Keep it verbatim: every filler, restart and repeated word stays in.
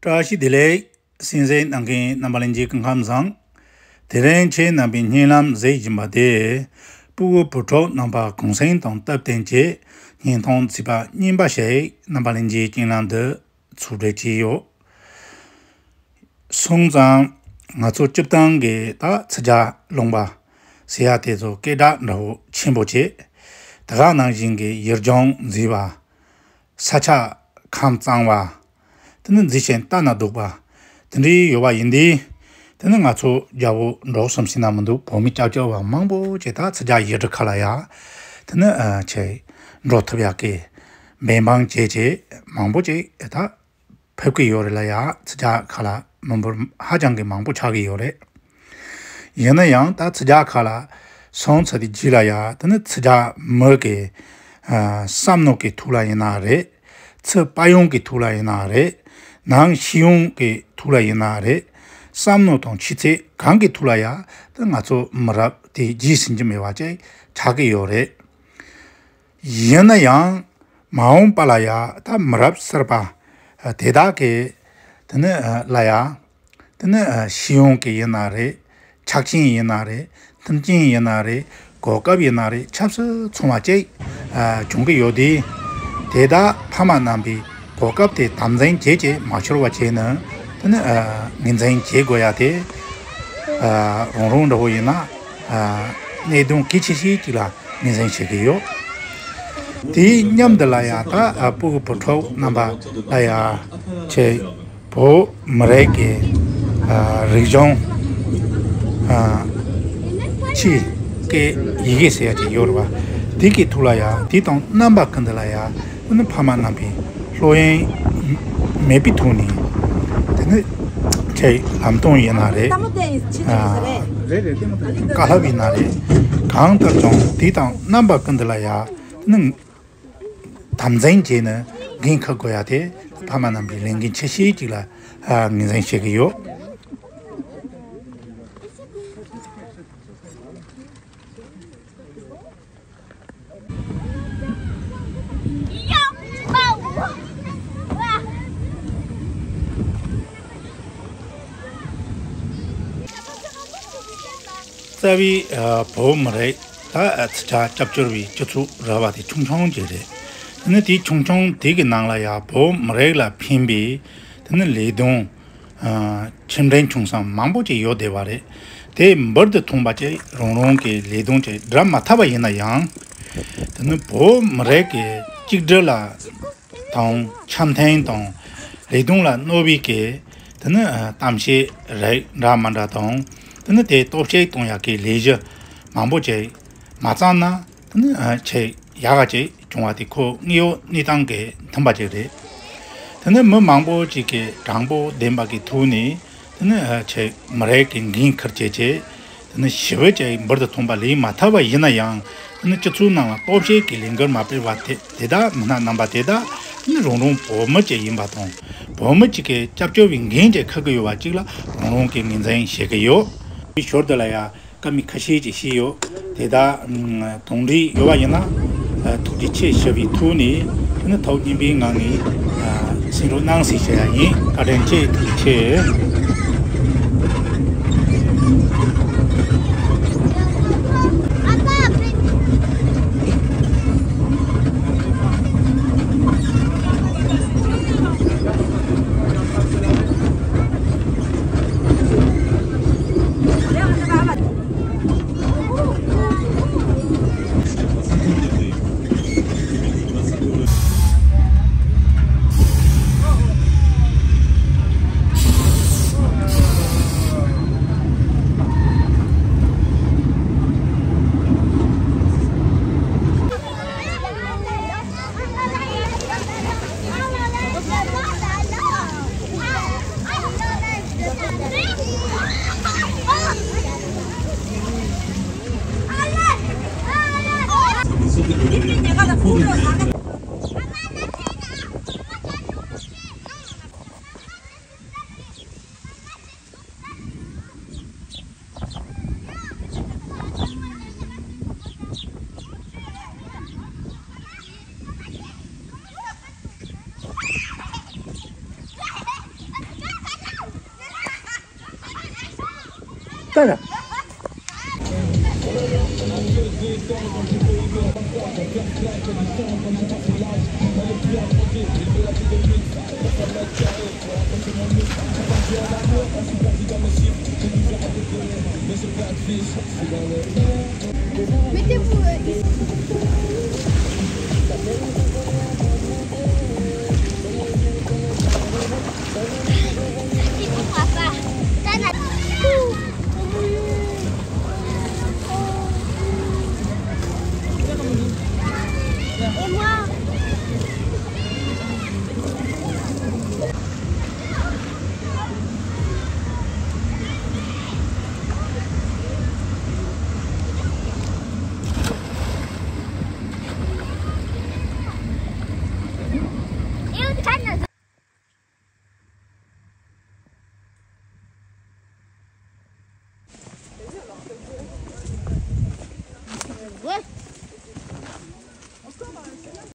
བཀྲ་ཤིས་བདེ་ལེགས། གསན་གཟིགས་གནང་མཁན་རྣམ་པ་ལྷན་རྒྱས་སྐུ་ཁམས་བཟང་། དེ་རིང་ཁྱེད་རྣམ་པའི་སྙན་ལམ་གཟིགས་བཞིན་པ་དེ། སྤུ་གུ་བུ་ཕྲུག་རྣམ་པ་གུང་སེང་དང་སྟབས་བསྟུན་གྱི་བརྙན་ཐུང་བརྩིས་པ་རྙིང་པ་ཞིག་རྣམ་པ་ལྷན་རྒྱས་སྙན་ལམ་དུ་ཕྱོགས་སྒྲིག་བྱས་ཡོད། སོང་ཙང་ང་ཚོ་སྤྱིར་བཏང་གི་ད་ཚིག་ཇ་ལུང་པ་ཟེར་ཡ་དེ་ཚོ་སྐད་གྲགས་འདྲ་བོ་ཆེན་པོ་བྱས། དེ་ག་ནང་བཞིན་གྱི་ཡུལ་ལྗོངས་མཛེས་པ། ས་ཆ་ཁམས་གཙང་བ། དེ་ནི་མཛེས་ཤིང་ལྟ་ན་སྡུག་པ། དེ་འདྲའི་ཡོད་པ་ཡིན་དུས། དེ་ནི་ང་ཚོ་རྒྱ་བོད་འབྲོག་གསུམ་ཟེར་ན་མི་འདུག་བོད་མི་སྐྱབས་བཅོལ་བ་མང་པོ་ཅིག་ད་ཚིག་ཇ་ཡུལ་གྲུ་ཁག་ལ་ཡ། དེ་ནི་ཨ་ཆེ། འགྲོ་ཐུབ་ཡག་གི་འབད་འབུངས་བྱས་བྱས་མང་པོ་ཅིག་ད་ཕེབས་ཀྱི་ཡོད་རེད་ལ་ཡ། ཚིག་ཇ་ཁག་ལ་མི་འབོར་ཧ་ཅང་གི་མང་པོ་ཆགས་ཀྱི་ཡོད་རེད། ཡིན་ན་ཡང་ད་ཚིག་ཇ་ཁག་ལ་སོང་ཚར་དུས་རྗེས་ལ་ཡ། དེ་ནི་ཚིག་ཇ་མི་གི་ཨ་བསམ་མནོ་གི་ཐོག་ལ་ཡིན་ན་རེད། ཚིག་པར་ཡོང་གི་ཐོག་ལ་ཡིན་ན་རེད། ནང་ཤེས་ཡོན་གི་ཐོག་ལ་ཡིན་ན་རེད། བསམ་མནོ་དང་ཤེས་ཚད་གང་གི་ཐོག་ལ་ཡ། དེ་ང་ཚོ་མི་རབས་དེ་རྗེས་ཟིན་གྱི་མེད་པ་ཅིག་ཆགས་ཀྱི་ཡོད་རེད། ཡིན་ན་ཡང་མ་འོངས་པ་ལ་ཡ་ད་མི་རབས་གསར་པ་དེ་དག་གི་དེ་ནི་ལ་ཡ། དེ་ནི་ཤེས་ཡོན་གྱི་ཡིན་ན་རེད། ཆ་རྐྱེན་ཡིན་ན་རེད། མཐུན་རྐྱེན་ཡིན་ན་རེད། གོ་སྐབས་ཡིན་ན་རེད། ཆབས་སུ་མཚུངས་པ་ཅིག་ཨ་བྱུང་གི་ཡོད་དུས། དེ་དག་ཕ་མ་རྣམ་པས་གོ་སྐབས་དེ་དམ་འཛིན་བྱས་བྱས་མ་འཆོར་བ་བྱས་ནས་དེ་ནི་ཨ་ངོས་འཛིན་བྱེད་དགོས་ཡ་དེ། ཨ་རང་རང་འདྲ་བོ་ཡིན་ན་ཨ་གནད་དོན་གལ་ཆེ་ཤོས་ཅིག་ལ་ངོས་འཛིན་བྱེད་ཀྱི་ཡོད། དེའི་མཉམ་དུ་ལ་ཡ་ད་ཨ་སྤུ་གུ་བུ་ཕྲུག་རྣམ་པ་ལ་ཡ་ཆེ། བོད་མི་རིགས་ཀྱི་ཨ་རིག་གཞུང་ཨ་ཆོས་སྐད་ཡི་གེ་ཟེར་ཡ་ཅིག་ཡོད་རེད་པ། དེ་གི་ཐོག་ལ་ཡ་དེ་དང་རྣམ་པ་ཀུན་ཏུ་ལ་ཡ་ཨ་ནི་ཕ་མ་རྣམ་པས་སློབ་ཡོན་མེད་པའི་ཐོག་ནས་དེ་ནི་ཆེ་ལམ་སྟོན་ཡིན་ན་རེད། ཨ་བཀའ་སློབ་ཡིན་ན་རེད། གང་ལྟར་ཀྱང་དེ་དང་རྣམ་པ་ཀུན་ཏུ་ལ་ཡ་ཨ་ནི། དམ་འཛིན་བྱས་ནས་འགན་འཁུར་དགོས་ཡ་དེ་ཕ་མ་རྣམ་པའི་ལས་འགན་ཆེ་ཤོས་ཅིག་ལ་ངོས་འཛིན་བྱེད་ཀྱི་ཡོད། རྩ་བའི་ཨ་བོད་མི་རིགས་ད་ཚིག་ཇ་སྐྱབས་བཅོལ་བའི་སྤྱི་ཚོགས་ར་བ་དེ་ཆུང་ཆུང་ཅིག་རེད། དེ་ནི་དེ་ཆུང་ཆུང་དེ་གི་ནང་ལ་ཡང་བོད་མི་རིགས་ལ་ཕན་པའི་དེ་ནི་ལས་དོན་ཨ་ཆེ་འབྲིང་ཆུང་གསུམ་མང་པོ་ཅིག་ཡོད་བསྡད་པ་རེད། དེ་འབུར་དུ་ཐོན་པ་ཅིག་རང་རང་གི་ལས་དོན་ཅིག་སྒྲུབ་མ་ཐུབ་པ་ཡིན་ན་ཡང་། དེ་ནི་བོད་མི་རིགས་ཀྱི་གཅིག་སྒྲིལ་ལ་དང་འཆམ་མཐུན་དང་ལས་དོན་ལ་གནོད་པའི་གི་དེ་ནི་གཏམ་བཤད་རིགས་འདྲ་མི་འདྲ་དང་དེ་ནི་དེ་གཏོར་བཤིག་གཏོང་ཡག་གི་ལས་གཞི་མང་པོ་ཅིག་མ་བརྩམས་ན་དེ་ནི་ཆེས་ཡག་ག་ཅིག་བྱུང་བ་དེ་ཁོ་དངོས་ཡོད་གནས་སྟངས་ཀྱི་མཐུན་པ་ཅིག་རེད། དེ་ནི་མི་མང་པོ་ཅིག་གི་དྲང་པོ་བདེན་པ་གི་ཐོག་ནས་དེ་ནི་ཆེས་མི་རིགས་ཀྱི་འགན་འཁུར་བྱེད་ཆེད། དེ་ནི་ཞི་བའི་བཅའ་ཡིག་འབུར་དུ་ཐོན་པ་ལེན་མ་ཐུབ་པ་ཡིན་ན་ཡང་། དེ་ནི་སྤྱི་ཚོགས་ནང་ལ་གཏོར་བཤིག་གི་ལས་འགུལ་མ་སྤེལ་བ་དེ་དེ་དག་མི་སྣ་རྣམ་པ་དེ་དག་དེ་ནི་རང་རང་བོད་མི་གཅིག་ཡིན་པ་དང་། བོད་མི་གཅིག་གིས་སྐྱབས་བཅོལ་བའི་འགན་གཅིག་འཁུར་གྱི་ཡོད་པ་གཅིག་ལ་རང་རང་གིས་ངོས་འཛིན་བྱེད་ཀྱི་ཡོད། དེའི་ཞོར་དུ་ལ་ཡང་བཀའ་མོལ་ཁ་ཤས་ཅིག་བྱས་ཡོད། དེ་དག་དོགས་འདྲི་ཡོད་པ་ཡིན་ན། ཐུགས་རྗེ་ཆེ་ཞུ་བའི་ཐོག་ནས་དེ་ནི་ཐོག་མཉམ་པའི་ངང་ནས་གསན་རོགས་གནང་ཞེས་བྱ་ཡ་ཡིན། བཀའ་དྲིན་ཆེ། ཐུགས་རྗེ་ཆེ། ཨ་ར། Mettez-vous euh, ici.